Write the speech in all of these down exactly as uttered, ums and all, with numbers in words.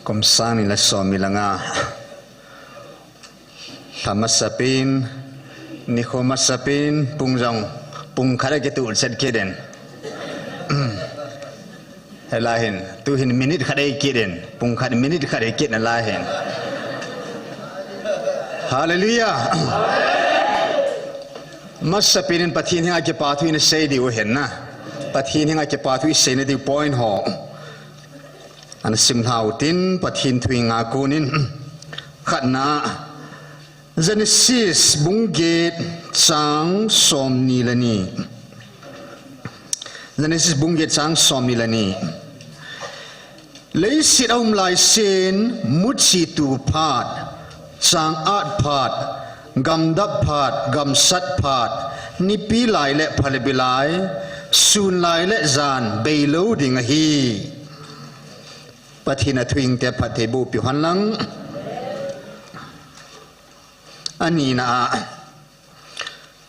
Kum sang ni le som ni le nga. Lha masapen, nikho masapen, pung jong, pung khat a kituh chet kit in. Hilai hin, tu hin minute khat a kit in, pung khat minute khat a kit in hilai hin. Hallelujah. Masapen in Pathen henga kipa thu in sei diu hin na. Pathen henga kipa thu i seina diu point ho. Ana sim lhau tin Pathen thu i ngah kon in. Khatna, Genesis bung get chang som ni le ni. Genesis bung get chang som ni le ni. Leiset a um lai sen, muchi tu phat, chang at phat, gamdap phat, gamsat phat, nipi lai le phalbi lai, sun lai le jan, bei lou ding ahi. Pathen a thu hing te phatthei boh piu hen lang. Anina a,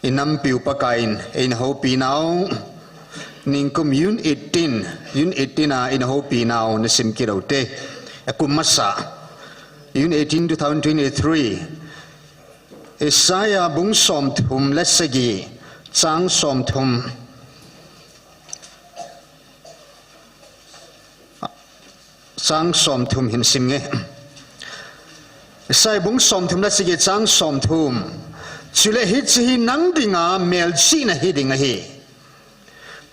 i nampiu Pakai in eina houpi nau, ningkum June eighteen, June eighteen a eina houpi nau na sim kit u te. A kum masa, June eighteen, two thousand twenty-three. Isaiah bung som thum le sagi, chang som thum. Chang som thum hin sim nge. Isaiah bung som thum le sagi chang som thum. Chule hiche hi nang dinga melchihna hi ding ahi.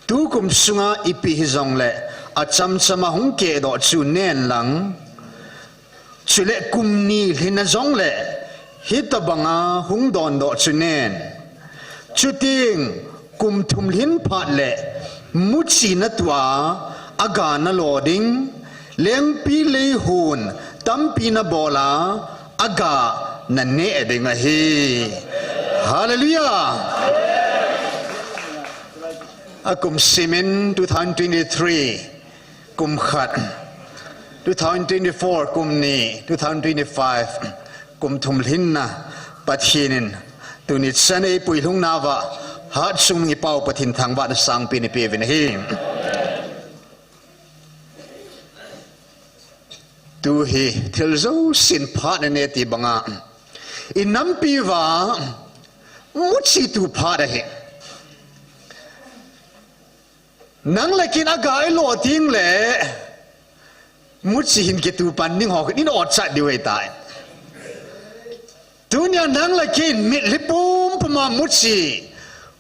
Tukum sunga ipi hijongle achamchama hung kehdoh chu nen lang. Chule kum ni lhinna jongle hitobanga hung dondoh chu nen. Chuteng kum thum lhin phat le muchi na tua, aga na lo ding, lengpi lei hon tampi na bola, aga na neh ding ahi. Hallelujah. A kum simin two thousand twenty-three. Kum khat, two thousand twenty-four, kum ni, two thousand twenty-five, kum thum lhinna, Pathen in tuni chan eipui lhung nauva, hat sung i Pau Pathen thangvahna sangpen eipeh uvin ahi. Tu hi thil jousen phat na ne ti banga, i nampi uva muchi tu phat ahi. Nang le kei in aga i lo teng le, muchi hin kitu pan ding ho, in ot chat diu ahitai. Tunia nang le kei in mitlhi pumpuma muchi,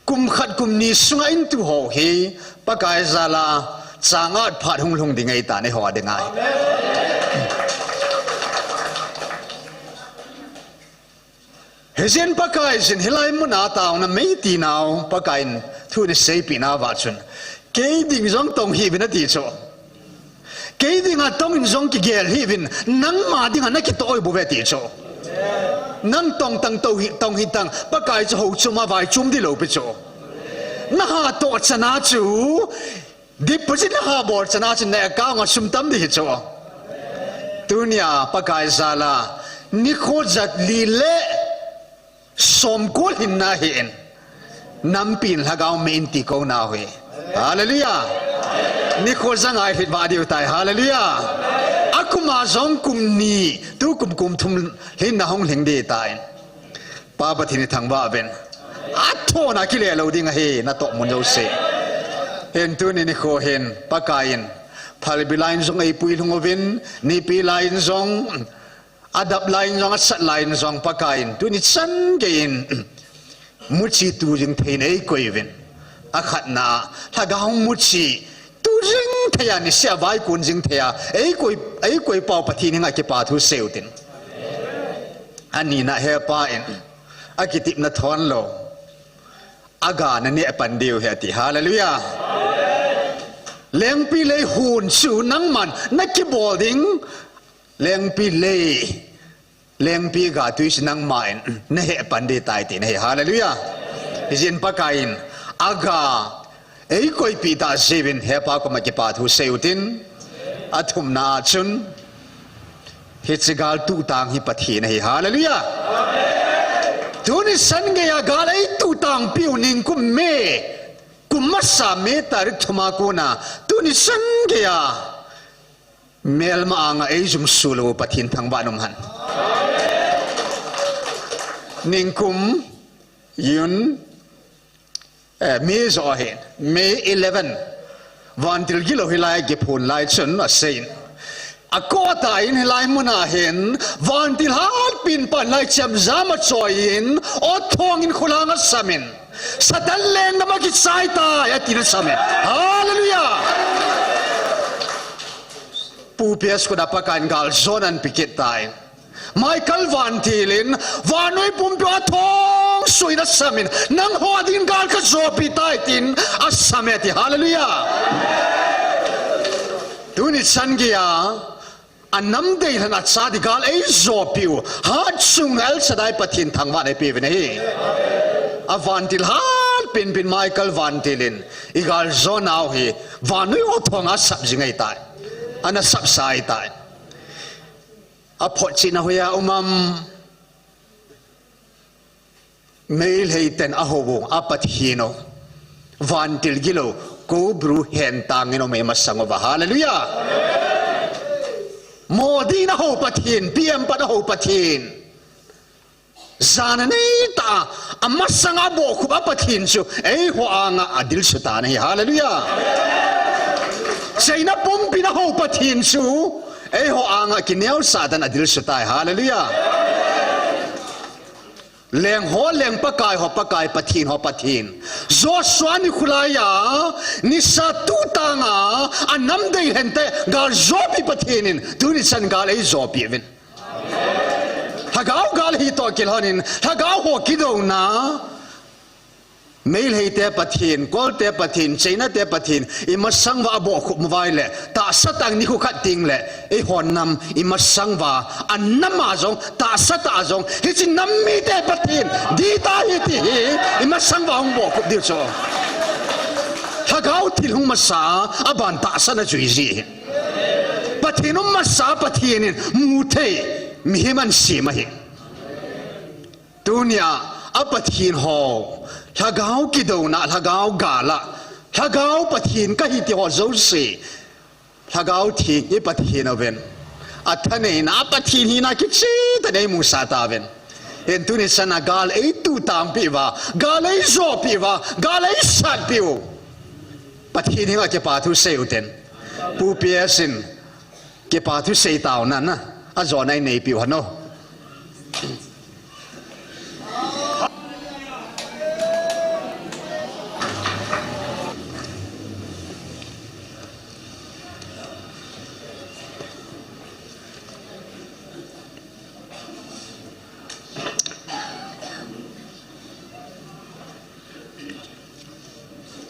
kum khat kum ni sunga in tu ho hi, Pakai jala, chang at phat hung lhung ding ahitai, nei ho ding ahi. Hijeh in Pakai jin hilai muna taona mei ti nau, Pakai in thu nei seipeh nauva chun. Kei ding jong tong hih uvin ati chu. Kei dinga tong in jong kigel hih uvin, nangma dinga na kitoh bou ve ati chu. Nang tong tang to hi, tong hi tang, Pakai chu hou chuma vai chum di lou pi chu. Na ha toh chana chu, Deposit na ha bol chana chun na account a sum tam di hi chu. Tunia Pakai jala, nikho jat li le som ko lhinna hi in. Nampi in lhagao mei in ti ko nau hi. Hallelujah. Nikho ja ngai lhit vah diu tai. Hallelujah. Akuma jong kum ni, tukum kum thum lhinna hung lhing di tai. Pa Pathen in thangvah uvin. Athohna kile lou ding ahi, natoh mun jouse. Hin tuni nikho hin, Pakai in. Phalbi lai in jong eipui lhung uvin, nipi lai in jong, adap lai in jong, asat lai in jong, Pakai in. Tuni chan gei in, muchi tu jing thei in eikoi uvin. Akhatna, lhagao muchi, tu jing thei a, niseh a vaikon jing thei a, eikoi, eikoi Pau Pathen henga kipa thu seiyu tin. Anina hepa in, akitepna thon lou. Aga na neh pan diu ahi ati. Hallelujah. Lengpi lei hon chu nangman na kibol ding. Lengpi lei. Lengpi ga tui chu nangman na heh pan di tai tina ahi. Hallelujah. Hijeh in Pakai in aga eikoipeh tah jeh uvin hepa koma kipa thu seiyu tin. Athumna a chun. Hiche gal tuhtang hi Pathen ahi. Hallelujah. Tuni chan geiya gal eituhtang piu ningkum May. Kum masa May tarik thuma kona. Tuni chan geiya. Melma anga eijumso lou Pathen thangvah in umhen. Ningkum, June, eh, May joh ahin, May eleven. Vantil gilou hilai kiphon lai chun aseiyin. Akotan hilai muna hin, vantil hatpen pan lai chemjam achoiyin, aw thongin khulang asamin. Satan lenggam akichai tai, atin asamin. Hallelujah! Pu P S khuta Pakaiyin galjona ahin pe kit tai. Michael vantilin, vannoi pumpi athong suhin asamin, nangho dingin gal kajopi tai tin, asame ati. Hallelujah! Tuni chan geiya, anam deilhen a cha ding gal eijopiu, hatchunga El Shaddai Pathen thangvah in eipeh uvin ahi. Avantil hatpen pen Michael vantilin, igaljona u hi, vannoi aw thong asap jing ahitai. Ana sapsa ahitai. Aphotchetna hoiya um am? Meitei ten ahou u, a Pathen u. Vantil gilou, Cobra hentangin um e masang uva. Hallelujah! Modi in ahou Pathen, P M pat ahou Pathen. Jana neitah a, amasanga abohkhup a Pathen chu, eiho anga adilsu tan ahi. Hallelujah! China pumpin ahou Pathen chu, eiho anga kineosah tan adilsu tai. Hallelujah! Lengho leng, Pakai ho Pakai, Pathen ho Pathen. Joshua nikho laiya, nisa tutanga, anam deilhen te, gal jopi Pathen in, tuni chan gal eijopi uvin. Lhagao gal hi toh kilhonin, lhagao ho kidouna. Meitei te Pathen, Kol te Pathen, China te Pathen, imasang uva abohkhup uva ahile, tahsa tah nikho khat teng le, eihon nam, imasang uva, anam a jong, tahsa tah a jong, hiche nam mite Pathen, ding tah ahi ti hi, imasang uva hung bohkhup diu chu. Lhagao thil hung masa, aban tahsa in ajui ji ahi. Pathen um masa, Pathen in mu thei, mihem ahin sem ahi. Tunia, a Pathen ho, lhagao kidouna, lhagao gal a, lhagao Pathen kahi ti ho jouse, lhagao theng i Pathen uvin. Athaneina, a Pathen hina kicheh tah in eimusah tauvin. Hin tuni chana gal eituh tangpeh uva, gal eijohpeh uva, gal eisatpeh u. Pathen henga kipa thu sei uten. Pu P S in, kipa thu sei taona na, ajona ineipiu hen o.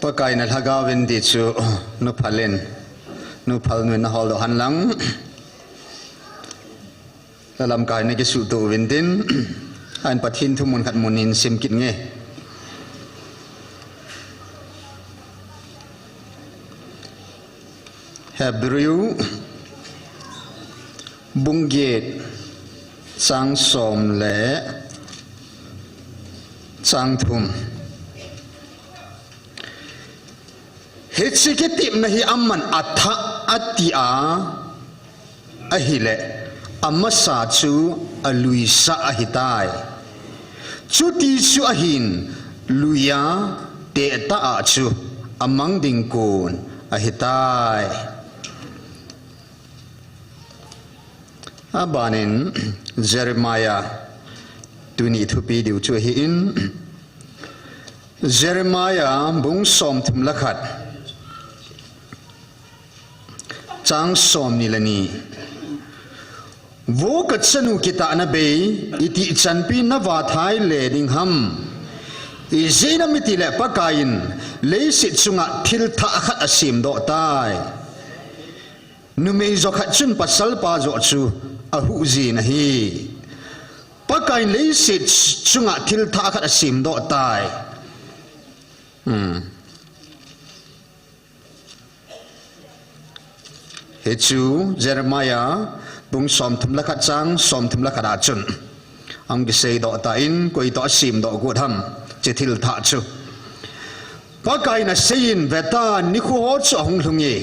Pakai in alhagao in ti chu, Nu Phal in, Nu Phal nu in nahol doh hen lang. Lalamkai in nakisuhtoh uvin tin, ahin Pathen thu mun khat mun ni in sim kit inge. Hebrew bung get chang som le chang thum. Hiche kitepna hi aman athah ati a, ahile, amasa chu aluisah ahitai. Chuti chu ahin, luia tehtah a chu amang ding kon ahitai. Abanin Jeremiah tuni thupi diu chu ahin, Jeremiah bung somthum le khat, chang somni le ni. Vo kachanu kitahna bei, itih chanpi navathai le ding ham? Ijeh inem itile Pakaiyin leiset chunga thil thah khat asemdoh tai. Numei jo khat chun pasalpa joh chu ahuh jin ahi. Pakaiyin leiset chunga thil thah khat asemdoh tai. Hmm. Hichu Jeremiah bung somthum le khat chang somthum le khat a chun ahung kiseidoh tan, koi toh asemdoh got ham, hiche thil thah chu. Pakaiyin aseiyin, vetan, nikho ho chu ahung lhunge,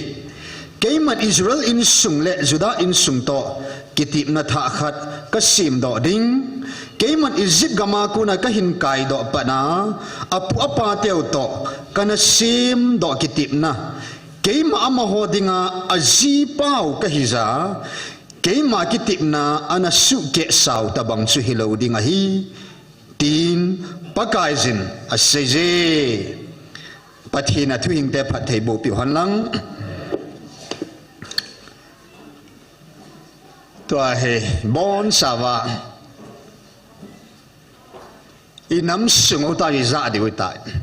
Keiman Israel insung le Judah insung toh kitepna thah khat kasemdoh ding. Keiman Egypt gam a kona kahin kaidoh patna, apu apa teu toh kana semdoh kitepna. Keima amaho dinga ajipau kahija, keima kitepna ana suhkeh sao tabang chu hilou ding ahi, tin Pakaiyin aseije. Pathen a thuhingte phatthei boh piu hen lang. Tua hi, bonchauva, inam sung uta ijah diu ahitai.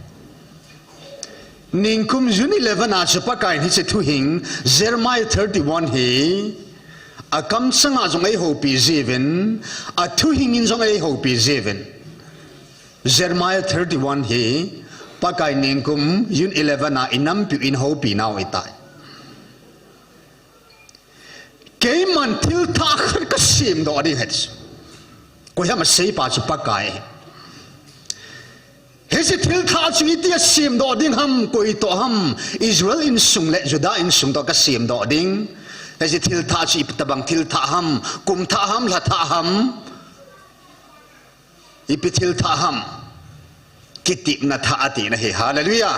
Ningkum June eleven a chu Pakaiyin hiche thuhing, Jeremiah thirty-one hi, akamsanga jong eihoupi jiuvin, athuhing in jong eihoupi jiuvin. Jeremiah thirty-one hi, Pakai ningkum June eleven a inampiu in houpi nau ahitai. Keiman thil thah khat kasemdoh ding ahi. Koi ham aseipa chu Pakai. Hiche thil thah chu iti a semdoh ding ham, koi toh ham, Israel insung le Judah insung toh kasemdoh ding. Hiche thil thah chu ipi tabang thil thah ham, kum thah ham, lha thah ham. Ipi thil thah ham? Kitepna thah atina ahi. Hallelujah.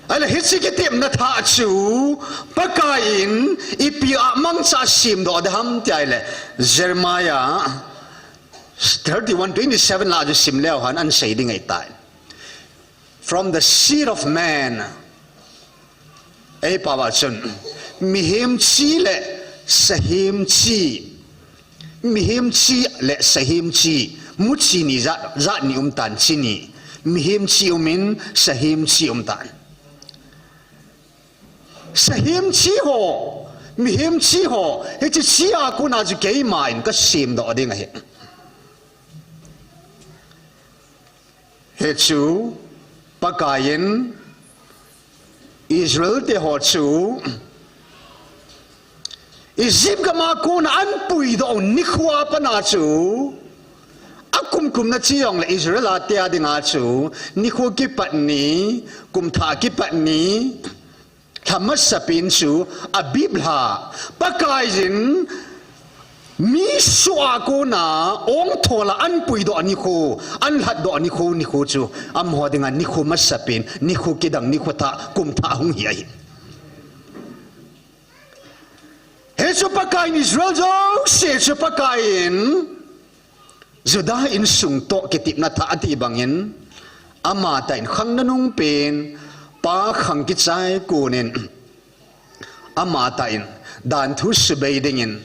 Ahile hiche kitepna thah chu Pakaiyin ipi a mangcha semdoh ding ham ti ahile, Jeremiah thirty-one twenty-seven la chu sim leu hen asei ding ahitai. From the seed of man. Eipao a chun, mihem chi le sahem chi. Mihem chi le sahem chi. Muchi ni jat, jat ni umtan, chi ni. Mihem chi umin, sahem chi umtan. Sahem chi ho, mihem chi ho, hiche chi a kona chu keiman kasemdoh ding ahi. Hichu, Pakaiyin Israel te ho chu Egypt gam a kona ahin puidoh nikho a pat a chu, akum kumna chi jongle Israel a te a dinga chu, nikho kipat ni, kum thah kipat ni, lha masapen chu Abib lha, Pakaiyin mi soh a kona ongthol a ahin puidoh nikho, ahin lhatdoh nikho, nikho chu amaho dinga nikho masapen, nikho kidang, nikho thah, kum thah hung hi ahi. Hichu Pakaiyin Israel jouse chu Pakaiyin Judah insung toh kitepna thah ati bangin, amatah in khang nanung pen, pa khang kichai konin, amatah in dan thu subei dingin,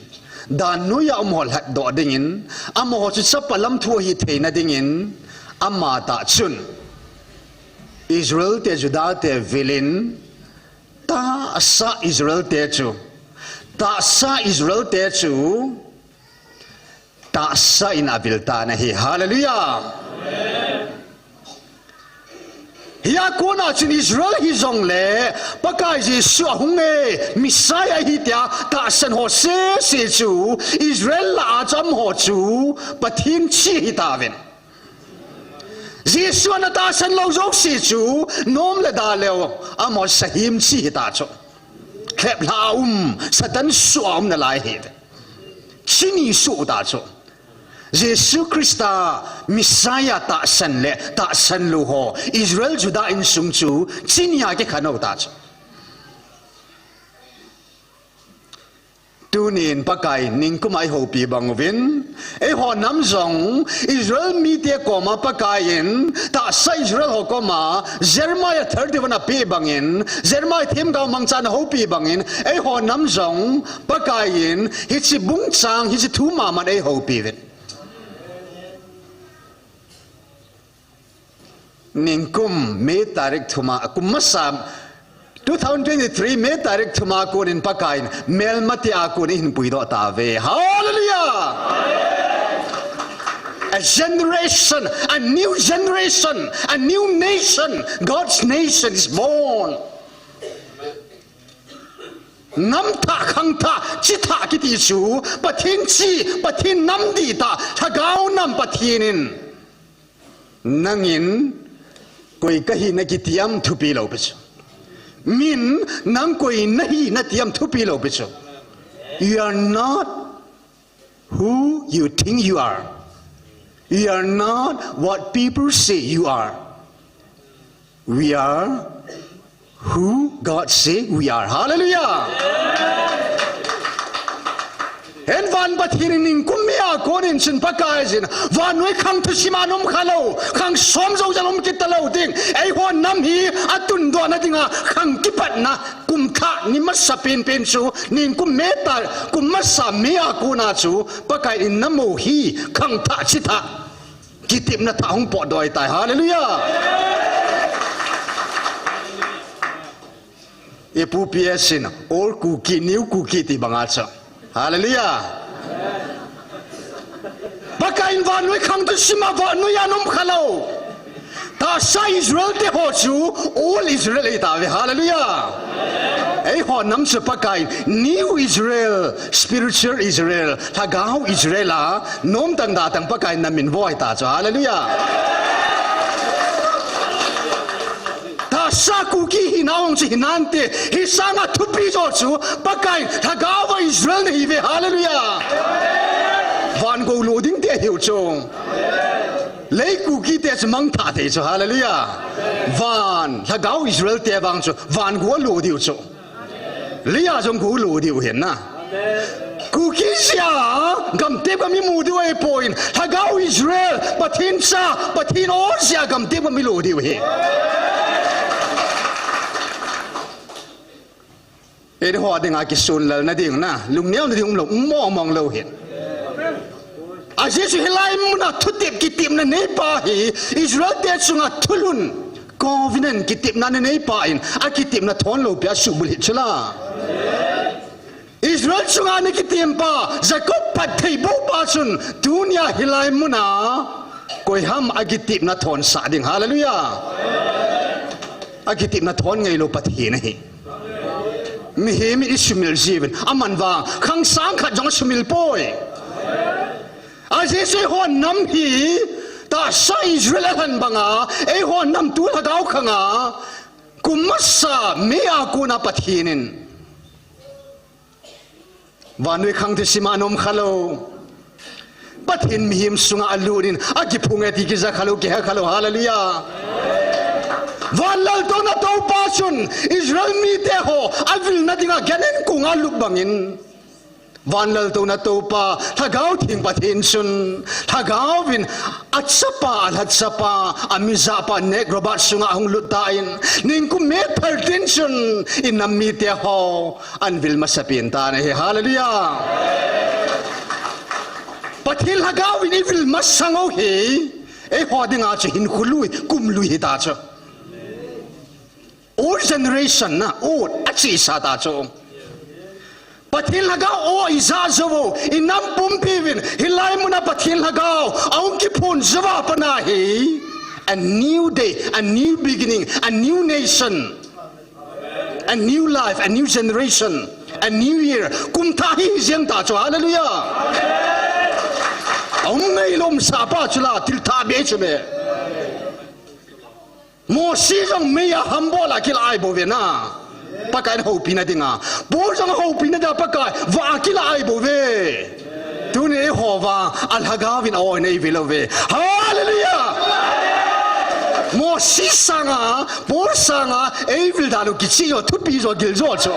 dan noiya umho lhatdoh dingin, amaho chu chapa lam thu ahi theina dingin, amatah chun Israel te, Judah te vilin, tahsa Israel te chu, tahsa Israel te chu, tahsa in avil tan ahi. Hallelujah. Hia kona chun Israel hijongle, Pakai Jesu ahung e, Messiah ahi tia tahsan ho sese chu, Israel lah a chu amaho chu Pathen chi ahitauvin. Jesu ana tahsan lou jouse chu, nom le da leu, amaho sahem chi ahita chu. Lheplhah a um, Satan soh a um nalai ahi. Chi ni soh ta chu. Jesu Christa Messiah tahsan le tahsan lou ho, Israel Judah insung chu, chi ni a kikhen u ta chu. Tunin Pakai ningkum a eihoupi bang uvin, eiho nam jong Israel mite koma Pakaiyin tahsa Israel ho koma Jeremiah thirty-one apeh bangin, Jeremiah themgao mangchan ahoupi bangin, eiho nam jong Pakaiyin hiche bung chang, hiche thu maman eihoupi uvin. Ningkum May tarik thum a, kum masa, two thousand twenty-three May tarik thum a konin Pakaiyin melmate a kon eihin puidoh tauve. Hallelujah! A generation, a new generation, a new nation, God's nation is born. Nam thah, khang thah, chi thah kiti chu, Pathen chi, Pathen nam dihtah, lhagao nam Pathen in, nangin koi kahi na kiti am thupi lou pi chu. Min, nang koi nahi nati ham thupi lou pi chu. You are not who you think you are. You are not what people say you are. We are who God say we are. Hallelujah. Hen van Pathen in ningkum mei a kon in chun Pakai jin, vannoi khang thusim a na um kha lou, khang som jou jal um kit ta lou ding. Eiho nam hi atundoh na dinga khang kipatna kum thah ni masa penpen chu, ningkum mei ta, kum masa mei a kon a chu Pakai in na mo hi khang thah chi thah, kitepna thah hung potdoh tai. Hallelujah. Ipu P S in, old Kuki, new Kuki ti banga chu. Hallelujah. Pakai in vannoi khang thusim a vannoi a na um kha lou. Tahsa Israel te ho chu, old Israel ahi tauve. Hallelujah. Eiho nam chu Pakai in, new Israel, spiritual Israel, lhagao Israel a, nom tang da tang Pakai in na min vo ahi ta chu. Hallelujah. Tahsa Kuki hina ong chu hinante, hi sanga thupi jo chu, Pakai, lhagao a Israel na hi ve, hallelujah. Van gou lo ding te hiu chu. Lei Kuki te chu mangthah te chu, hallelujah. Van, lhagao Israel te vang chu, van gou lo diu chu. Leia jong gou lo diu hin na. Kuki sia, gamtep gam imu diu ahipoi, lhagao Israel, Pathen cha, Pathen o sia gamtep gam ilo diu hi. Eiho dinga kisunlal na ding na, lungneo na ding umlou, um mong mong lou hin. Ajeh chu hilai muna thutep kitepna neipa hi, Israel te chunga thulhun, covenant kitepna na neipa in, akitepna thon lou pi a subul hi chula. Israel chunga ana kitempa, Jacob phatthei boupa chun, tunia hilai muna, koiham akitepna thon sah ding, hallelujah. Akitepna thon ngai lou Pathen ahi. Mihem in isumil jiuvin, aman vang, khang sang khat jong asumil poi. Ajeh chu eiho nam hi, tahsa Israel alhan banga, eiho nam tu lhagao khanga, kum masa mei a kona Pathen in vannoi khang thusim a na um kha lou. Pathen mihem sunga alut in, akiphung e ti kija kha lou, kihe kha lou, hallelujah. Van laltouna toupa chun, Israel mite ho, avilna dinga, Canaan konga alut bangin. Van laltouna toupa, Lhagao Theng Pathen chun, Lhagao vin, achapa, alhachapa, amijahpa, Negrobat sunga ahung lut tan, ningkum mei thirteen chun, inam mite ho, anvil masapen tan ahi, hallelujah. Pathen Lhagao vin ivil masang u hi, eiho dinga chu hinkho lui, kum lui hita chu. Old generation na, old, achesa ta chu. Pathen Lhagao o ija jou u, inam pumpi vin, hilai muna Pathen Lhagao, ahung kiphong jou a pat na hi. A new day, a new beginning, a new nation, a new life, a new generation, a new year. Kum thah hi jeng ta chu, hallelujah. Ahung ngai lom sapa chula, thil thah be chu me. Mosi jong mei a hambol a kila ai bou ve na. Pakai in houpina dinga. Paul jong houpina dinga Pakai vah a kila ai bou ve. Tuni eiho vang a Lhagao vin a oina ivil uve. Hallelujah! Mosi sanga, Paul sanga, eivil dan u kicheh jo, thupi jo, gil jo chu.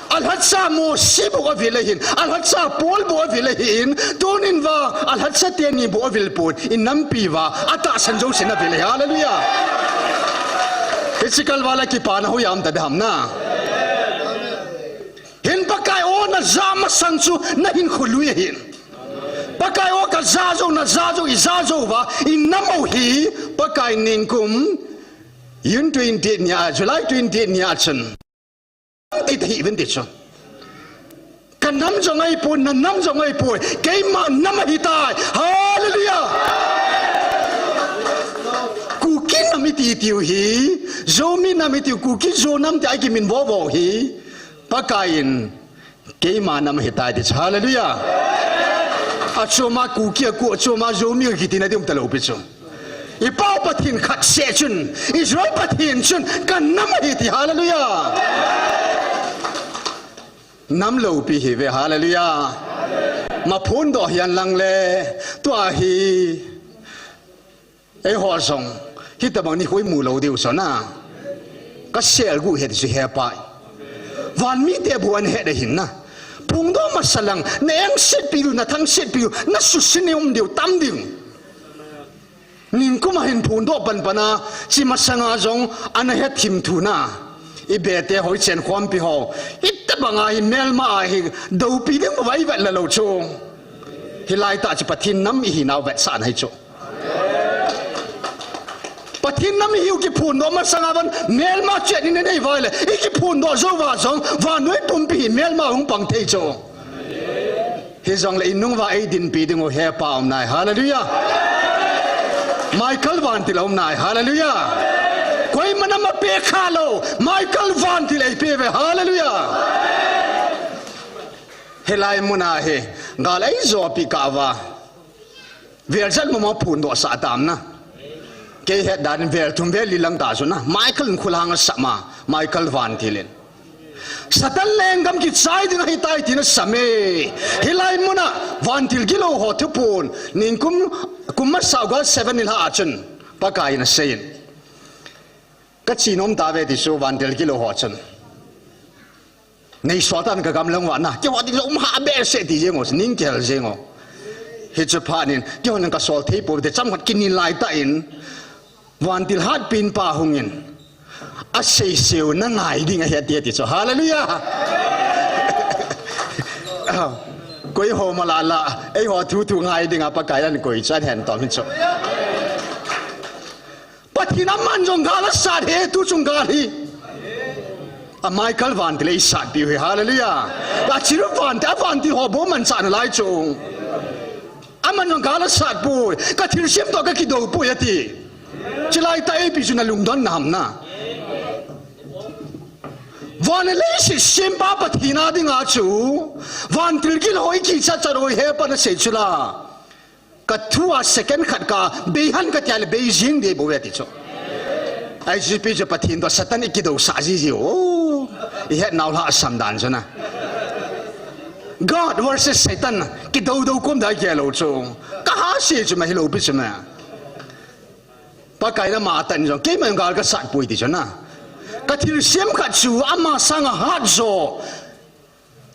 Alhacha Mosi bou avil ahin, alhacha Paul bou avil ahin, tunin vang, alhacha teni bou avil pon, inampi vang, atahsan jousen avil ahi, hallelujah. Hiche kalval a kipana hoiya um ta ding ham na. Hin Pakai o naja masang chu nahinkho lui ahin. Pakai o kaja jou, naja jou, ija jou uva, inam u hi, Pakai ningkum, June twenty-eight nia, July twenty-eight nia chun. Ti ta hi vin ti chu. Ka nam jong ahipoi, na nam jong ahipoi. Keima nam ahitai. Hallelujah. Kuki nam iti tiu hi. Zomi nam iti, Kuki Zo nam ti a kimin vo vo hi. Pakai in. Keima nam ahitai ti chu. Hallelujah. Achoma Kuki a ku, achoma Zomi a kiti na ti um ta lou pi chu. I Pau Pathen khat seh chun, Israel Pathen chun ka nam ahi ti, hallelujah. Nam loupi hi ve, hallelujah. Maphun doh hihen lang le, tua hi, eiho jong, hitobang nikho imu lou diu chu na. Ka selguh ahi ti chu hepa. Van mite bou ana het ahin na. Phungdoh masa lang, na engsetpi diu, na thangsetpi diu, na suhset na um diu, tam ding. Nikum a hin phungdoh panpan a, chi masanga jong ana het thim thou na. I bete ho, i chenkhompi ho. Hitobang a hi melma a hi, doupi ding uva i vet la lou chu. Hilai tah chu Pathen nam ihinau vetsahna ahi chu. Pathen nam ihiu kiphungdoh masanga vang, melma chet in nei uva le, i kiphungdoh jou uva jong, vannoi pumpi hi melma hung pang thei chu. Hijongle i nung uva eidinpi diu hepa um nai. Hallelujah. Michael vantil um nai. Hallelujah. Koima nam apeh khalou. Michael vantil eipeh uve. Hallelujah. Hilai mun a hi, gal eijopi kah uva. Vel jat mama phungdoh sah tam na. Kei het dan vel thum vel li lang ta chu na. Michael in khulhang asam a. Michael vantil in. Satan lenggam kichai ding ahitai tin asam e. Hilai mun a, vantil gilou ho thuphon, nikum, kum masa gal seven ni lha a chun, Pakai in aseiyin. Ka chi nom tave ti chu vantil gilou ho chun. Nei sual tan ka gamlang uva na. Keiho ding lou um ha behseh ti jeng o, ning kihel jeng o. Hichu phat in, keiho nang ka sol thei pou te cham khat kini lai tah in. Vantil hatpen pa hungin, asei seu na ngai ding ahi ati, ati chu. Hallelujah. Koi ho mala la, eiho thu thu ngai ding a Pakai in koi chu ahin hen tom hi chu. Pathen aman jong gal asat e, tu chung gal hi. A Michael vantil eisatpiu hi, hallelujah. Achiru vantil, a vantil ho bou manchah nalai chu. Aman jong gal asat poi, ka thilsem toh ka kidou poi ati. Chulai tah a ipi chu na lungdon na ham na. Van le leiset sempa Pathen a dinga chu, vantil gilou ho i kichat chat u hi hepan asei chu la. Ka thu a second khat ka, bei hen ka tia le bei jing ding bou ve ti chu. I G P chu Pathen toh Satan i kidousah jiji u. I hetnau lhasam dan chu na. God versus Satan, kidou dou kom dai kei lou chu. Ka ha se chu ma hilou pi chu ma. Pakai in ama atan jong, keima jong gal ka sat poi ti chu na. Ka thilsem khat chu ama sanga hat jo.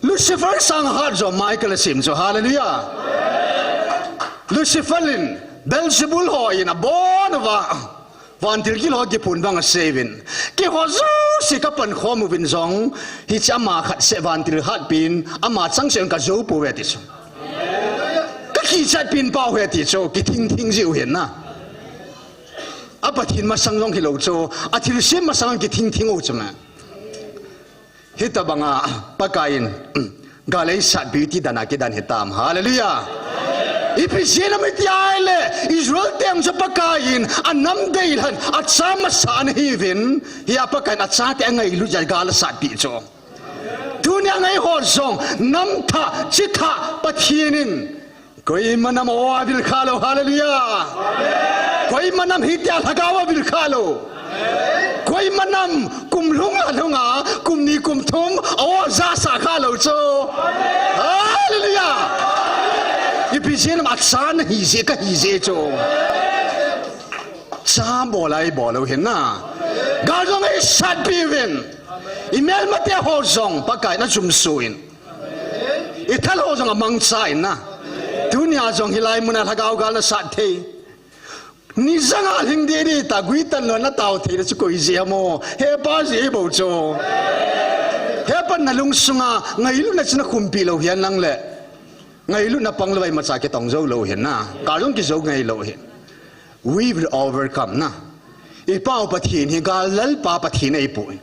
Lucifer sanga hat jo Michael asem chu, hallelujah. Lucifer in, Beelzebul ho in abon uva. Vantil gilou ho kiphun vang asei uvin. Keiho jouse ka pankhom uvin jong, hiche ama khat seh vantil hatpen, ama chang seh in ka jou pou ve ti chu. Ka kichat pen pau ahi ti chu, kithing thing jiu ahi na. A Pathen masang jong hilou chu, a thilsem masang jong kithing thing u chu ma. Hitobanga Pakai in, gal eisatpiu ti dan a kidan hitam. Hallelujah. Ipi jeh ham iti ahile, Israel te chu Pakai in, anam deilhen, acha masa ana hiuvin, hia Pakai in achate angailut jeh a gal asatpi chu. Tunia eiho jong, nam thah, chi thah, Pathen in, koima nam aw avil kha lou, hallelujah. Koima nam hitia lhagao avil kha lou. Koima nam kum lhung a lhunga, kum ni kum thum, aw ajasa kha lou chu. Hallelujah. Ipi jeh ham acha nahi jeh, kahi jeh chu. Cha bol a ibol u ahi na. Gal jong eisatpi uvin. I melmate ho jong Pakai in ajumso in. I thal ho jong amangcha in na. Tunia jong hilai muna lhagao gal nasat thei. Ni janga lhing didi ta guitan lou natao thei na chu koi jeh ham o. Hepa jeh bou chu. Hepan nalungsunga ngailutna chu nakhumpi lou hihen lang le. Ngailutna pang lou a imacha kitong jou lou ahi na. Gal jong kijou ngai lou ahi. We will overcome na. I Pau Pathen hi gal lalpa Pathen ahipoi.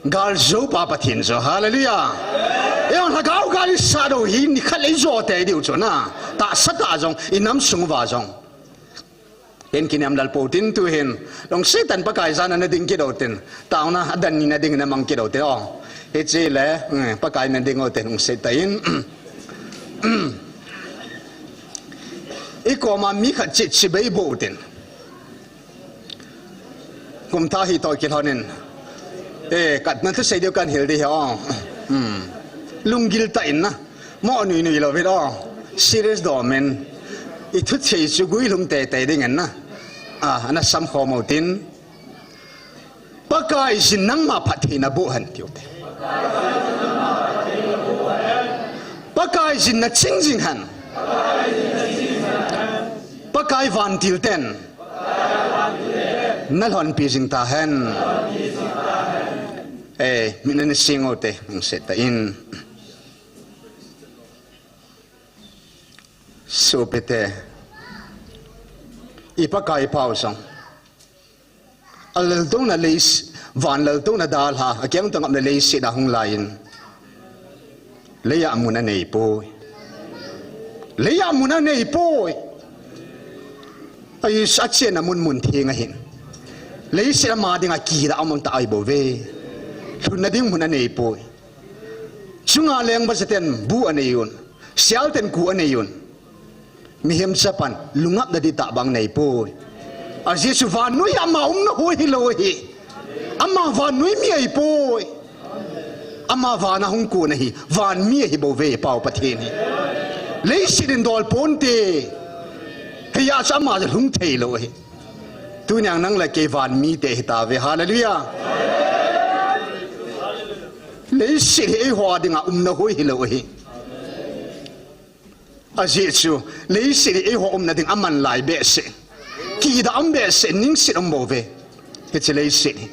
Gal joupa Pathen chu. Hallelujah. Eiho lhagao gal isat u hi nikhat le ijo tei diu chu na. Tahsa tah jong, inam sung uva jong. Hin kinem lel pou tin tu hin. Lungset tah in Pakai jana nading kit u tin. Taona, adan ni nading namang kit u tin. O. Hiche le, mm, Pakai nading u tin lungset tah in. I koma mi khat cheh chibai bou u tin. Kum thah hi toh kilhonin. Eh, katna thusei diu kahin hil ding ahi o. Hmm. Lunggil tah in na. Mo nui nui louvin o. Serious dom in. I thusei chu guilhung teitei dingin na. Ah, ana samkhom utin. Pakaiyin nangma phattheina boh hen tiu te. Pakaiyin naching jing hen. Pakai vantil ten nalhonpi jing tahen. Eh, min ana sing u te, hung set ta in. Sopite, i Pakai pau jong. A laltouna lei, van laltouna dalha, a keng tangap na leiset a hung laiyin. Leiya mun anei poi. Leiya mun anei poi. Ahi, a chenna mun mun theng ahin. Leiset a ama dinga kida aum tah ahi bouve. Lhunna ding mun anei poi. Chunga leng basaten bu anei un. Sialten ku anei un. Mihem chapan lungap nading tah bang nei poi. Ajeh chu vannoi ama umna hoi hilou ahi. Ama vannoi mi ahi poi. Ama vana hung kon ahi. Van mi ahi bouve pau Pathen hi. Leiset in dol ponte. Hiya chu ama chu lhung thei lou ahi. Tuniang nang le kei van mite hi tauve. Hallelujah. Leiset hi eiho dinga umna hoi hilou ahi. Ajeh chu, leiset hi eiho umna ding aman lai behseh. Kida um behseh, ningset um bouve. Hiche leiset hi.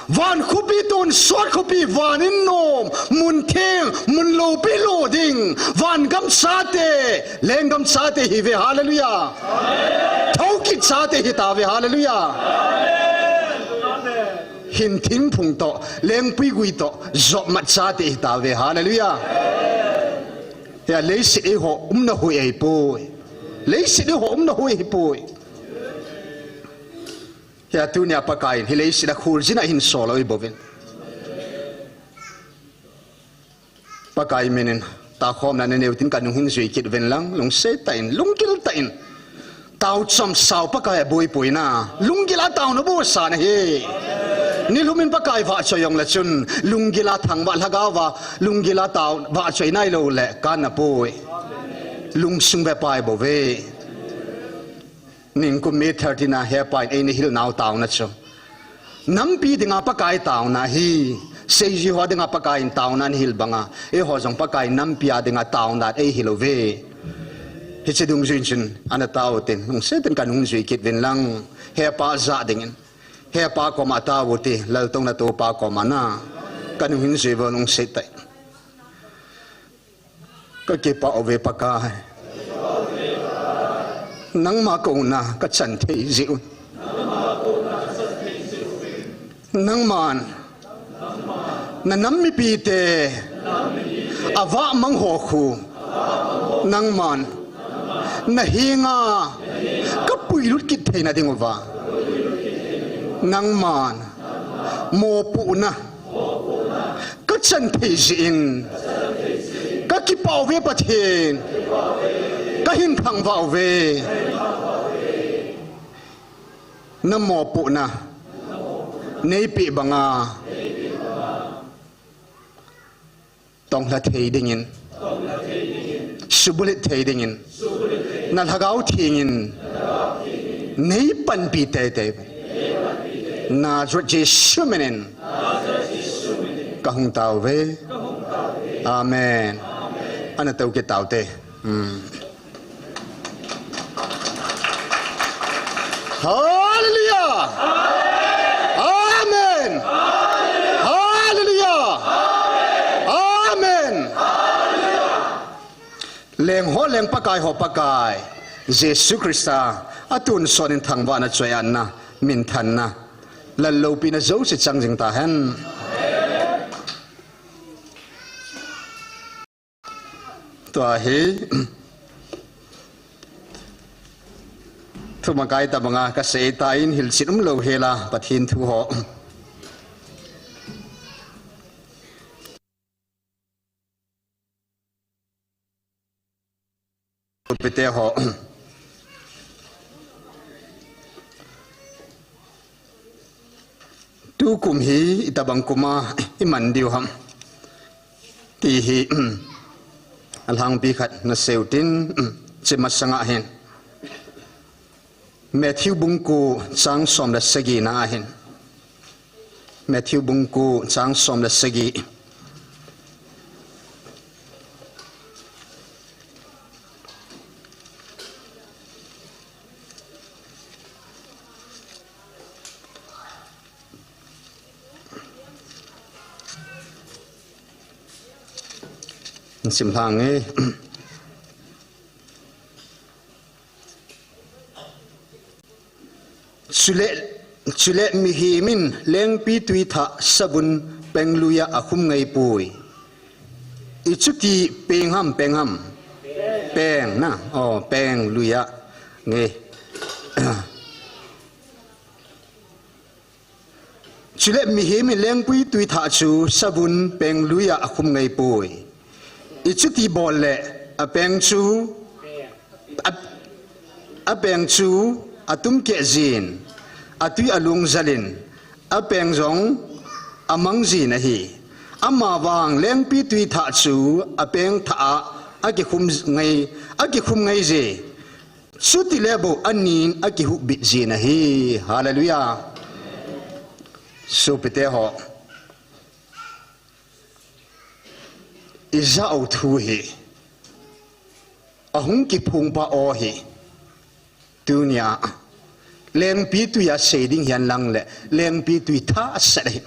Van khopi tonsot khopi, van in nom, mun theng, mun loupi lo ding, van gam chate, lenggam chate hiuve, hallelujah. Thokit chate hi tauve, hallelujah. Hin thingphung toh, lengpui gui toh, jopmat chate hi tauve, hallelujah. Hiya, leiset eiho umna hoi ahipoi. Leiset eiho umna hoi ahipoi. Hiya, tunia Pakaiyin hi leiset a kholjin a hin sol u ahi bouvin. Pakai minin, takhomna nanei utin kanung hin jui kit uvin lang, lungset tah in, lunggil tah in. Tao chom sao Pakai aboipoi na. Lunggil a taona bohsa na hi. Nilhum in Pakai vahchoi jongle chun, lunggil a thangvah lhagao va, lunggil a tao vahchoi nailou le, kana poi. Lungsung ve pai bouve. Ningkum May thirteen a hepa in eina hil nau taona chu. Nampi dinga Pakai taona hi, seijui ho dinga Pakai in taona ana hil banga, eiho jong Pakai nampi a dinga taona eihil uve. Hiche dungjuiyin chun, ana tao utin, lungset in kanung jui kit uvin lang, hepa jah dingin. Hepa koma tao ute, laltouna topa koma na, kanung hin jui uvin lungset tah in. Kakipah uve Pakai. Nangma kouna kachan thei jeh un. Nangman nanam mipite avahmang ho khu nangman nahenga kapuilut kit theina diuva nangman mopohna kachan thei jeh in, kakipah uve Pathen, kahin thangvah uve. Namopohna neipeh banga tonglha thei dingin, subulhit thei dingin, na Lhagao Thengin neipanpi teitei. Nazareth Jesu minin kahung taove. Amen. Ana tou kit taute. Hmm. Hallelujah. Amen. Hallelujah. Amen. Leng ho leng, Pakai ho Pakai, Jesu Christa, atonsot in thangvahna, choi-atna, minthanna, lal loupina jouse chang jing tahen. Tua hi, thumakai tabanga kasei tan, hilchet umlou hela, Pathen thu ho. Upite ho. Tukum hi itobang kuma iman diu ham ti hi alhangpi khat naseiyu tin, hiche masanga hin Matthew bung ko chang som le sagi na ahin. Matthew bung ko chang som le sagi. Sim lang e. Chule, chule mihem in lengpitwi thah savun peng luiya akhum ngai poi. Ichuti peng ham, peng ham. Peng na, oh, peng luiya nge. Chule mihem in lengpitwi thah chu savun peng luiya akhum ngai poi. Ichuti bol le apeng chu, a, apeng chu atum keh jin, atwi alung jal in, apeng jong amang jin ahi. Amavang lengpitwi thah chu apeng thah a akikhum ngai, akikhum ngai je. Chutile bou anin akihuhbit jin ahi. Hallelujah. Sopite ho, ijah u thu hi ahung kiphong pa o hi. Tunia lengpitwi a sei ding hihen lang le lengpitwi thah set ahi.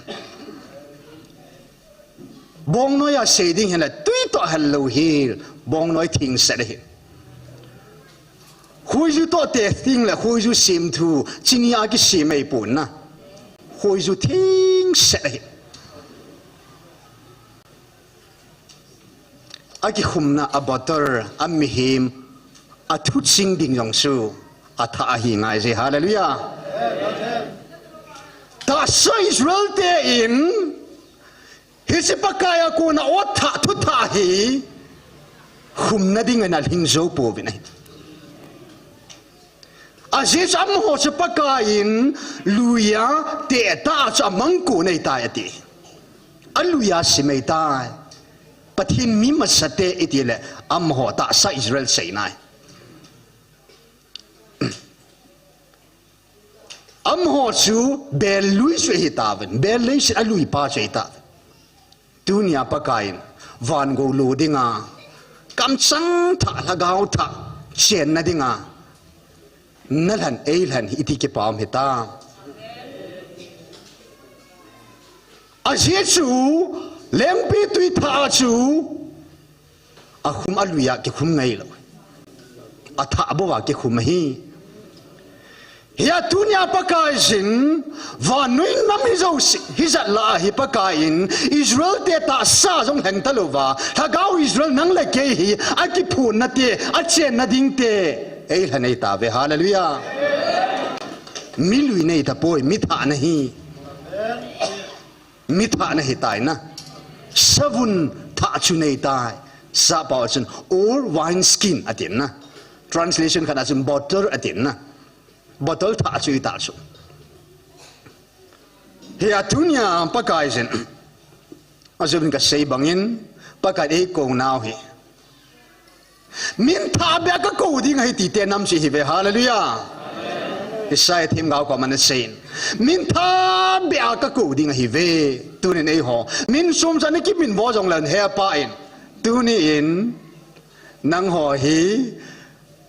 Bongnoi a sei ding hihen le twi toh hel lou hi, bongnoi thing set ahi. Khoiju toh te thing le khoiju sem thu, chini a kisem ei pon na. Khoiju thing set ahi. Akikhumna a bottle, a mihem, athu ching ding jong chu athah ahi ngai je. Hallelujah. Tahsa Israel te in hiche Pakai a kona ot thah, thu thah hi khumna ding in alhing jou pouvin ahi. Ajeh chu amaho chu Pakai in luiya teh tah chu amang kon ahitai ati. Aluiya sim ahitai. Pathen mi masate iti le amaho tahsa Israel sei nai. Amaho chu bel lui chu ahitauvin, bel leiset a lui pa chu ahitauvin. Tunia Pakai in vangou lo dinga, kamchang thah, lhagao thah chenna dinga nalhen, eilhen hi iti kipa um hitam. Ajeh chu lengpitwi thah chu akhum, aluiya kikhum ngailou. Athah bouva kikhum ahi. Hia tunia Pakai jin, vannoi nam hi jouse, hijat lah a hi Pakai in Israel te tahsa jong lheng talouva, lhagao Israel nang le kei hi akiphonna te, achenna ding te eilhen ahitauve. Hallelujah. Mi lui nahitapoi, mi thah nahi. Mi thah nahitai na. Savun thah chu nahitai. Sappao chun old wine skin atin na. Translation khat a chun bottle atin na. Bottle thah chu ahita chu. Hia tunia Pakai jin, ajeh in kasei bangin, Pakai eikou nau hi min thah beh a kakou ding ahi tite nam chu ihiuve. Hallelujah. Isaiah themgao koma ana seiyin, min thah beh a kakou ding ahiuve. Tunin eiho min som chan a kiminvo jongle hepa in, tuni in nangho hi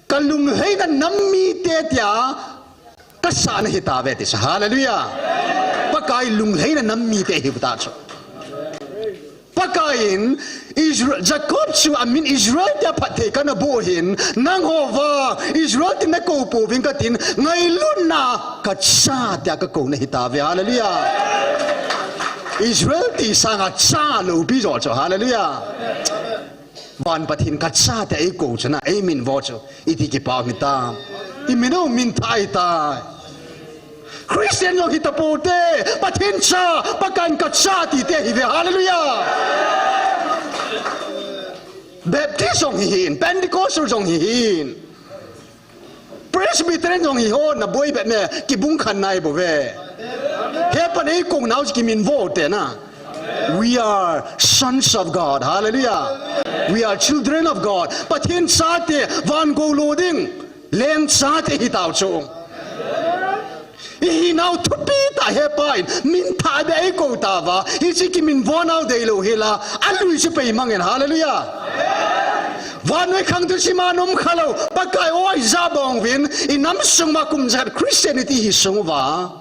kalunglhaina nam mite tia kasah nahitauve ti chu. Hallelujah. Pakai lunglhaina nam mite ihiu ta chu. Pakai in Israel, Jacob chu amin Israel tia phatthei kana boh hin, nangho vang Israel tin nakou pouving katin, ngailutna kacha tia kakou nahitauve. Hallelujah. Israel ti sanga cha loupi jo chu. Hallelujah. Van Pathen kacha tia eikou chu na, eiminvo chu iti kipa um hitam. Imin u min thah ahitai. Christian jong hitapoute, Pathen cha, Pakai in kacha tite ihiuve. Hallelujah. Baptist jong hihin, Pentecostal jong hihin, Presbyterian jong hiho, naboi bep me, kibung khan nai bouve. He Pathen in eikou nau chu kiminvo te na. We are sons of God. Hallelujah. We are children of God. Pathen chate, van gou lo ding, leng chate hitau chu. Ihinau thupi tah hepa in, min thah beh a eikou tauva, hiche kiminvo nau deilou hila, alui chu pei mangin, hallelujah. Vannoi khang tu chima nom khalou, Pakai o ija bong uvin, inam sung ma kum jakhat Christianity hi sung uva.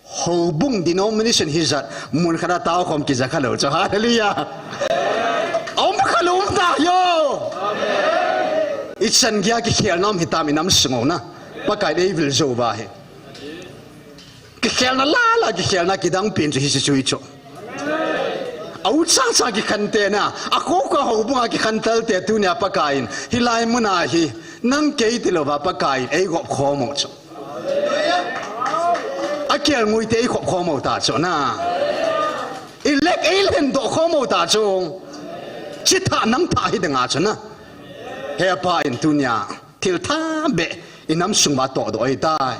Houbung denomination hijat, mun khat a tao khom kija khalou chu, hallelujah. Aum khalou um ta yo. Ichan geiya kikhelna um hitam inam sung uva na. Pakai in eivil jou uva hi. Kikhelna lala, kikhelna kidang pen chu hiche chu hi chu. Au cha cha kikhen te na, akho kho houbung a kikhen tal te tunia Pakai in, hilai mun a hi, nang kei tilouva Pakai in, eigop khom u chu. Akelngoi te eikhop khom u ta chu na. Ilek eilen doh khom u ta chu. Chithah nang thah hi dinga chu na. Hepa in tunia. Thil thah beh, inam sung uva toh doh ahitai.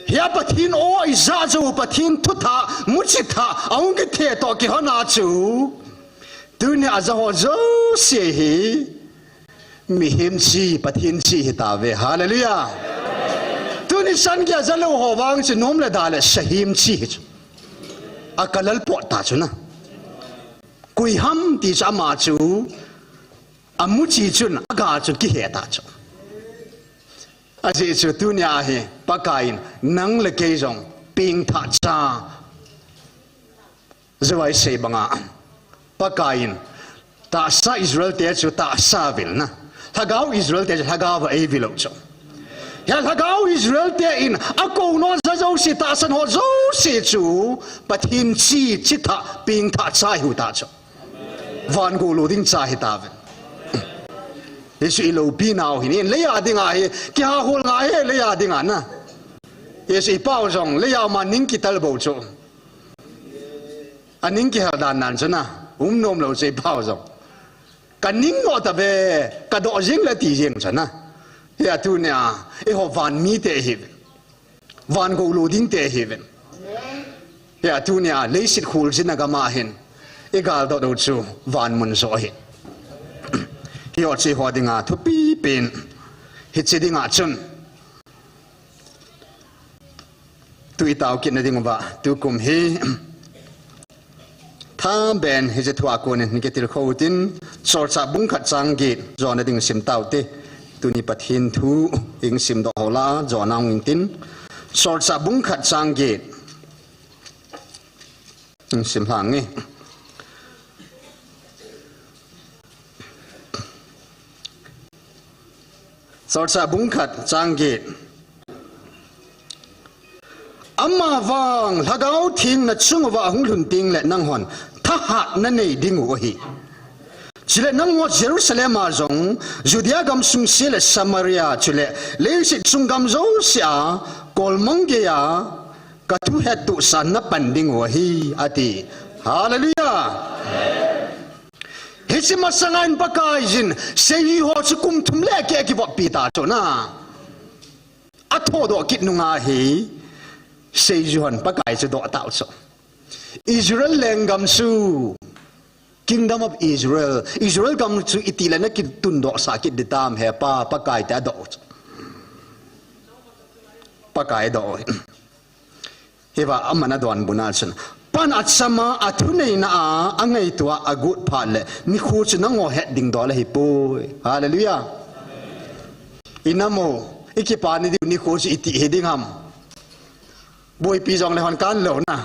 Hia Pathen o ija jou, Pathen thuthah, muchi thah, ahung kithe toh kilhon a chu. Tunia aja ho jouse hi. Mihem chi, Pathen chi hitauve. Hallelujah. Tuni chan geiya aja lou ho vang chu nom le da le sahem chi hi chu. Akalal pot ta chu na. Koi ham ti chu ama chu. Amuchi chun, aga chun kihe ta chu. Ajeh chu tunia hi, Pakai in, nang le kei jong, pengthah cha. Jehova isei banga, Pakai in, tahsa Israel te chu tahsa vil na. Lhagao Israel te chu lhagao va eivil u chu. Hia lhagao Israel te in, akou nom ja jouse, tahsan ho jouse chu, Pathen chi, chithah, pengthah cha ihiu ta chu. Van gou lo ding cha hitauve. Hichu iloupina u hin, in leiya dinga hi, kihahol ngai hi leiya dinga na. Hichu ipau jong, leiya ma ning kital bou chu. Aning kihal dan nan chu na, um nom lou chu ipau jong. Kaning nom tave, kadoh jing le ti jing chu na. Hia tunia, eiho van mite ihiuve. Van gou lo ding te ihiuvin. Hia tunia leiset kholjin a gam a hin, igal doh u chu van mun joh ahi. Hiho chu eiho dinga thupi pen, hiche dinga chun. Tu itao kitna diuva, tukum hi. Thaben hiche thua konin kitilkhou tin, Solchah bung khat chang get, jona ding sim taute. Tuni Pathen thu, isim doh ho la, jona hung intin. Solchah bung khat chang get. Isim lhang nge. Solchah bung khat chang get. Amavang, Lhagao Theng nachung uva ahung lhun tengle nanghon, thahat nanei diu ahi. Chule nangho Jerusalem a jong, Judea gamsung sele Samaria, chule leiset chung gam jousea, kolmang geiya, kathu hettohsah napan diu ahi, ati. Hallelujah. Hiche masanga in Pakaiyin, seiji ho chu kum thum le keh kivoppi ta chu na. Athodoh kit nunga hi, seiji hon Pakai chu doh tau chu. Israel lenggam chu, Kingdom of Israel, Israel gam chu itile nakitundohsah kit ditam hepa, Pakai te adoh chu. Pakai doh. Hiva aman adonbutna chun, pan achama, athuneina a, angaitoa, agot phat le, nikho chu nangho het ding dol ahipoi. Hallelujah. Inam u, ikipa ni diu nikho chu iti hiding ham. Boipi jongle hon kan lou na.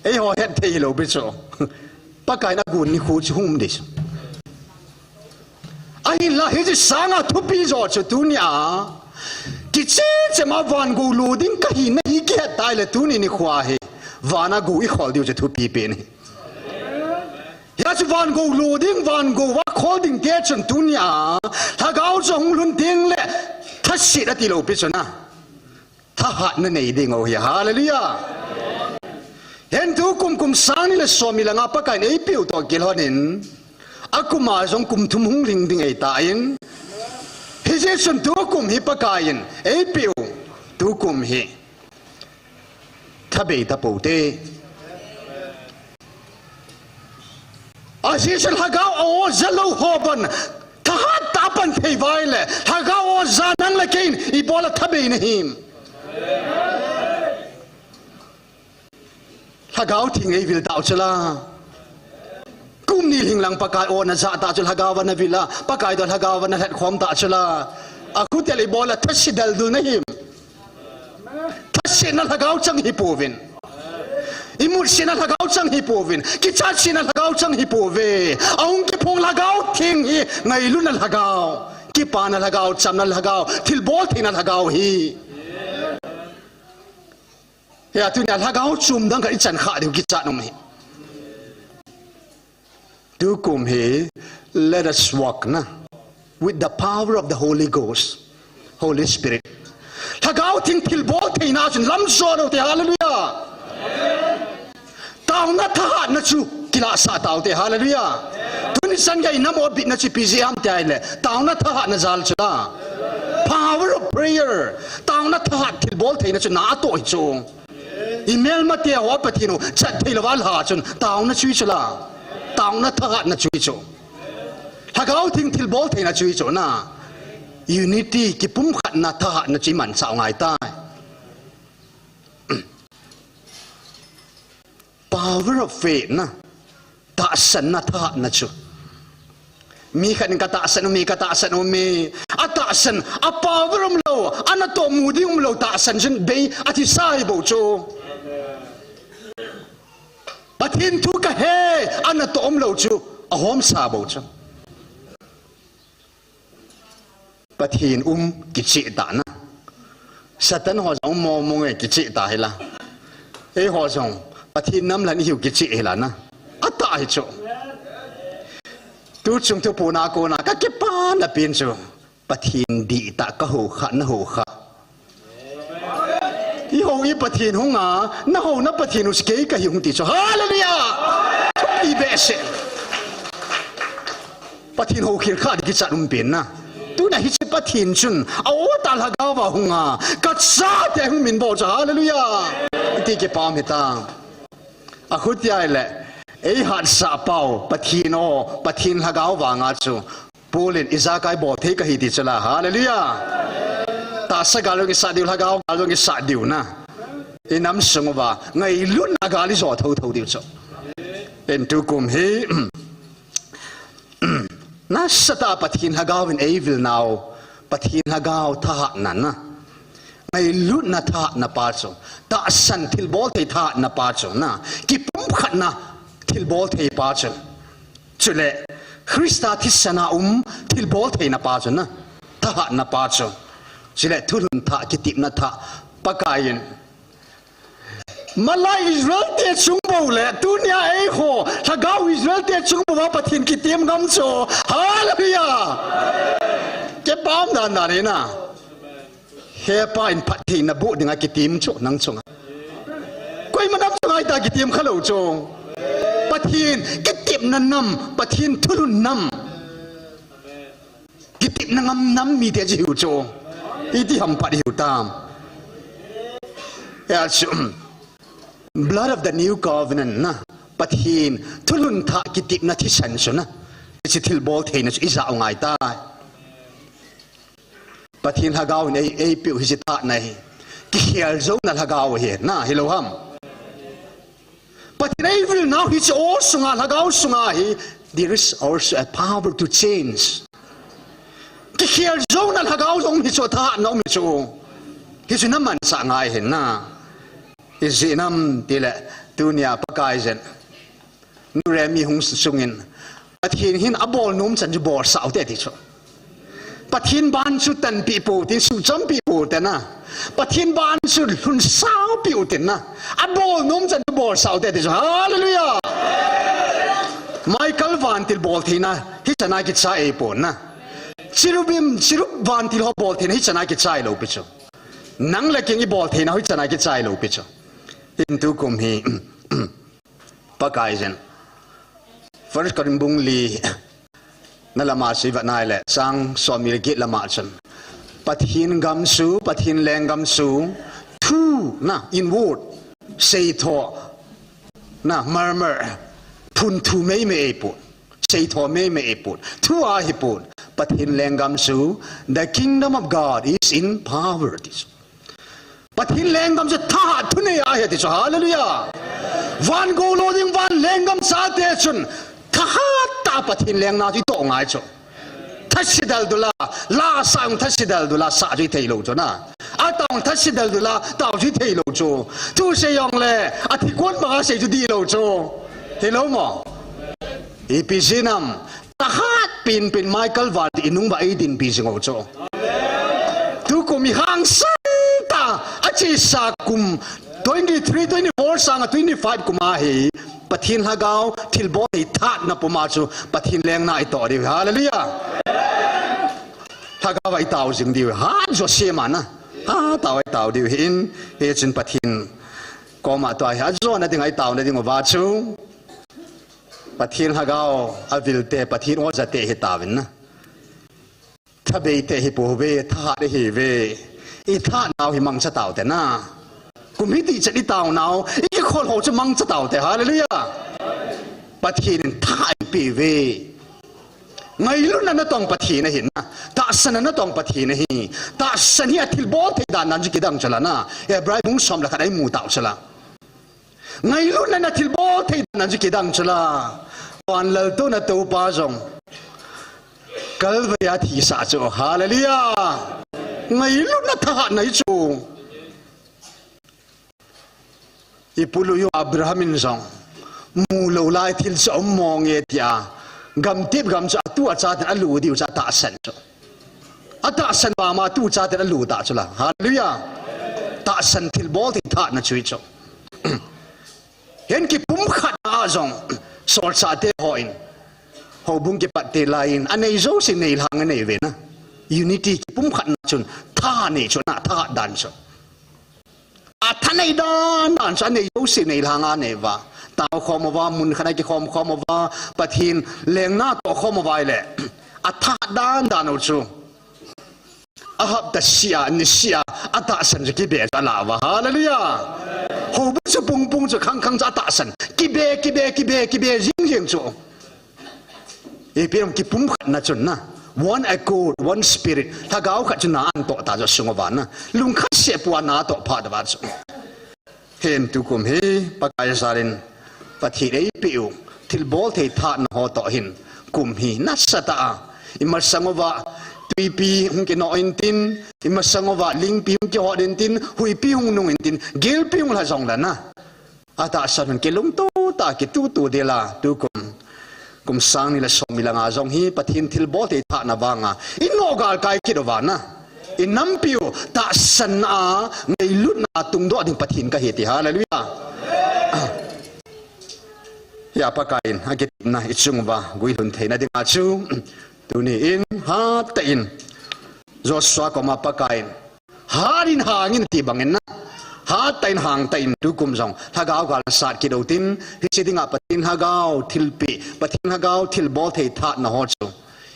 Eiho het thei hilou pi chu. Pakaiyin agon nikho chu hung um ding chu. Ahinla hiche sanga thupi jo chu tunia, kicheh cheh ma van gou lo ding kahina hi kihet tai le tuni nikhoa hi, vana gou ikhol diu chu thupi pen ahi. Hia chu van gou lo ding, van gou va khol ding te chun tunia, Lhagao chu hung lhun tengle, thaset atilou pi chu na. Thahatna nei diu ahi, hallelujah. Hin tukum kum sang ni le som ni le nga Pakaiyin eipeu toh kilhonin, akuma jong kum thum hung lhing ding ahitan, hijeh chun tukum hi Pakaiyin eipeu, tukum hi. thabei tapou te. Ajeh chu lhagao a o jalou ho ban thahat tah a pan thei uva ahile, lhagao o ja nang le kei in ibola thabei nahim? Lhagao Theng eivil tau chula. Kum ni lhing lang Pakai o najah tah chu lhagao va navil a, Pakai toh lhagao va nalhat khom tah chula. Akhut teng ibola thase daldul nahim? Thasetna lhagao chang hipouvin. Imutsetna lhagao chang hipouvin. Kichatsetna lhagao chang hipouve. Ahung kiphong Lhagao Theng hi ngailutna lhagao, kipana lhagao, chamna lhagao, thilbol theina lhagao ahi. Hia tunia lhagao chom dang khat ichan khah diu kichat um ahi. Tukum hi, let us walk na, with the power of the Holy Ghost, Holy Spirit. Lhagao Theng thilbol theina chun lam jo lou te, hallelujah. Taona thahatna chu kilahsah tau te, hallelujah. Tuni chan gei nam o bitna chu ipi jeh ham ti ahile, taona thahatna jal chu la. Power of prayer. Taona thahat thilbol theina chu na atoh hi chu. Imelmate ho Pathen u chat thei louva lha chun taona chu hi chu la. Taona thahatna chu hi chu. Lhagao Theng thilbol theina chu hi chu na. Unity, kipumkhatna thahatna chu imanchah u ngai tai. Power of faith na. Tahsanna thahatna chu. Mi khat in katahsan ume, katahsan ume. Atahsan, a power umlou, anatoh mu ding umlou tahsan chun bei athisa hi bou chu. Pathen thu kahe, anatoh umlou chu ahomsa bou chu. Pathen um kicheh tah na. Satan ho jong um mong mong e, kicheh ta hi la. Eiho jong Pathen nam lhan ihiu kicheh hi la na. Atah hi chu. Tuchung thupuna kona kakipana pen chu, Pathen dihtah kahou kha, nahou kha. Ihou i Pathen hunga, nahouna Pathen u chu kei kahi hung ti chu. Hallelujah! Thupi behseh. Pathen houkhel kha ding kichat um pen na. Tuna hiche Pathen chun a-o tah lhagao va hunga, kachate hung min bol chu. Hallelujah! Iti kipah um hitam. Akhutia ahile, eihatsah pau Pathen o, Pathen lhagao vanga chu Paul in ijakai bol thei kahi ti chu la. Hallelujah! Tahsa gal jong isah diu, lhagao gal jong isah diu na. Inam sung uva ngailutna gal ijo thotho diu chu. Hin tukum hi nasatah a Pathen lhagao in eivil nau, Pathen lhagao thahatna na. Ngailutna thahatna pa chu, tahsan thilbol thei thahatna pa chu na, kipumkhatna thilbol thei pa chu. Chule Christa thisana um thilbol theina pa chu na, thahatna pa chu. Chule thulhun thah, kitepna thah, Pakai in malai Israel te chung bou le, tunia eiho lhagao Israel te chung bou a Pathen kitem ngam chu. Hallelujah! Kipah um dandan hi na. Hepa in phattheina boh dinga kitem chu nang chunga. Koima nam chunga hita kitem khalou chu. Pathen kitepna nam, Pathen thulhun nam. Kitepna ngam nam mite chu hiu chu. Iti ham phat hiu tam. Hia chu, blood of the new covenant na. Pathen thulhun thah kitepna thisan chu na. Hiche thilbol theina chu ija u ngai tai. Pathen lhagao in ei, eipeu hiche thahatna hi. Kikhel jouna lhagao hi na, hilou ham? Pathen eivil nau hiche o sunga, lhagao sunga hi, there is also a power to change. Kikhel jouna lhagao jong um hi chu, thahatna um hi chu. Hichu namanchah ngai hin na. Ijeh inem tile, tunia Pakaiyin Nuremi hung sungin, Pathen hin abolnom chan chu bolsah ute ti chu. Pathen ban chu tanpeh pou tin, suhchampeh pou te na. Pathen ban chu lhunsau peh u tin na. Abolnom chan chu bolsah ute ti chu. Hallelujah! Michael vantil bol theina hichana kichai eipon na. Cherubim, cherub vantil ho bol theina hichana kichai lou pi chu. Nang le kei in ibol theina hichana kichai lou pi chu. Hin tukum hi Pakaiyin First Corinth bung li na lama chu ivet nai le, chang somni le get lama chun, Pathen gam chu, Pathen lenggam chu thu na, inward. seitho, na, murmur, phun thu meimei eipon, seitho meimei eipon, thu ahipon. Pathen lenggam chu, the kingdom of God is in power, ti chu. Pathen lenggam chu thahat thunei ahi, ti chu. Hallelujah. Van gou lo ding, van lenggam chate chun thahat tah a Pathen lengna chu itoh ngai chu. Thasidal dula, la sa jong thasidal dula sa chu ithei lou chu na. Atao jong thasidal dula, tao chu ithei lou chu. Thusei jongle, athi kon banga sei chu dih lou chu. Hilou mo? Ipi jeh ham, thahat penpen Michael Van ti inung uva eidinpi jing u chu. Tukum ihangsan tah a, achesa kum twenty-three, twenty-four sanga twenty-five kum ahi. Pathen lhagao thilbol thei thahatna puma chu Pathen lengna itoh diu. Hallelujah. Lhagao a itao jing diu. Hat jouse mana. Hatah a itao diu ahin. Hichun Pathen koma tua hi ajona dinga itaona diuva chu, Pathen lhagao avilte, Pathen ojate hitauvin na. Thabei te hipouve, thahat ihiuve. Ithahatnau hi mangcha taute na. Kum hiti chan itaonau, ikikhol ho chu mangcha taute. Hallelujah. Pathen in thahat eipeuve. Ngailutna natong Pathen ahi na. Tahsanna natong Pathen ahi. Tahsan hi athilbol thei dan dan chu kidang chu la na. Hebrai bung som le khat a imu tau chu la. Ngailutna in athilbol thei dan dan chu kidang chu la. Van laltouna toupa jong Calvary a thisah chu. Hallelujah. Ngailutna thahatna hi chu. Ipu Louis Abraham in jong, mu lou lai thil chu aum monge tia, gamtep gam chu atu achaten alu diu chu atahsan chu. Atahsan pama atu chaten alu ta chu la. Hallelujah. Tahsan thilbol thei thahatna chu hi chu. Hin kipumkhatna a jong, solchahte hon, houbung kipat te laiyin, anei jouse neilhang anei uve na. Unity kipumkhatna chun, tha nei chu na, thahat dan chu. Athanei dan dan chu anei jouse neilhang anei uva. Taokhom uva, mun khat a kikhom khom uva, Pathen lengna toh khom uva ahile. Athahat dan dan u chu. Ahapta sia, ni sia, atahsan chu kibe chu ala uva. Hallelujah. Houbung chu pung pung chu khang khang chu atahsan. Kibe, kibe, kibe, kibe, jing jing chu. Ipi ham kipumkhatna chun na. One accord, one spirit. Lhagao khat chu na atoh ta chu asung uva na. Lungkhat seh pua na atoh phat uva chu. Hin tukum hi Pakai jal in Pathen eipeh u thilbol thei thahatna ho toh hin kum hi nasatah a imasang uva tuipi hung kinoh intin, imasang uva lingpi hung kihot intin, huipi hung nung intin, gelpi hung lha jong le na. Atahsan hon kilungto tah a kitutu ding la tukum. Kum sang ni le som ni le nga jong hi Pathen thilbol thei thahatna vanga inoh galkai kit uva na. Inampiu tahsan a ngailutna tungdoh ding Pathen kahi ti. Hallelujah. Hia Pakai in akitepna ichung uva guilhun theina dinga chu tuni in hattah in Joshua koma Pakai in Hat in hang in ti bang in na. Hat tah in hang tah in tukum jong lhagao gal na sat kit u tin, hiche dinga Pathen lhagao thilpeh, Pathen lhagao thilbol thei thahatna ho chu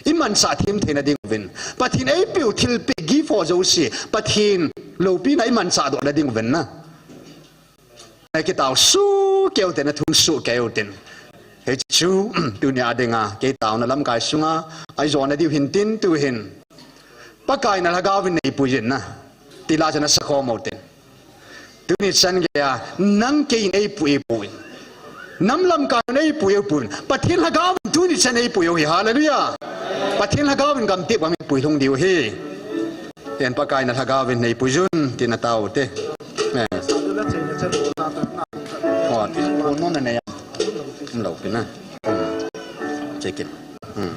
imanchah them theina ding uvin, Pathen eipeh u thilpeh gift ho jouse Pathen loupina imanchah doh na ding uvin na. Na kitao soh kei u tin, na thum soh kei u tin. Hiche chu, tunia dinga, kei taona lamkai sunga, ahi jona diu hin tin, tu hin. Pakai na lhagao vin neipui jin na. Ti la chana sakhom u tin. Tuni chan geiya, nang kei in eipui, eipui. Nam lamkai in eipui, eipui. Pathen lhagao vin tuni chan eipui u hi, hallelujah. Pathen lhagao vin gamtep gam eipui lhung diu hi. Ten Pakai na lhagao vin neipui jun, tina tao te. Eh. Oh, ti, oh, no, na, na, ya. Umlou pi na. Hmm. Check it. Hmm.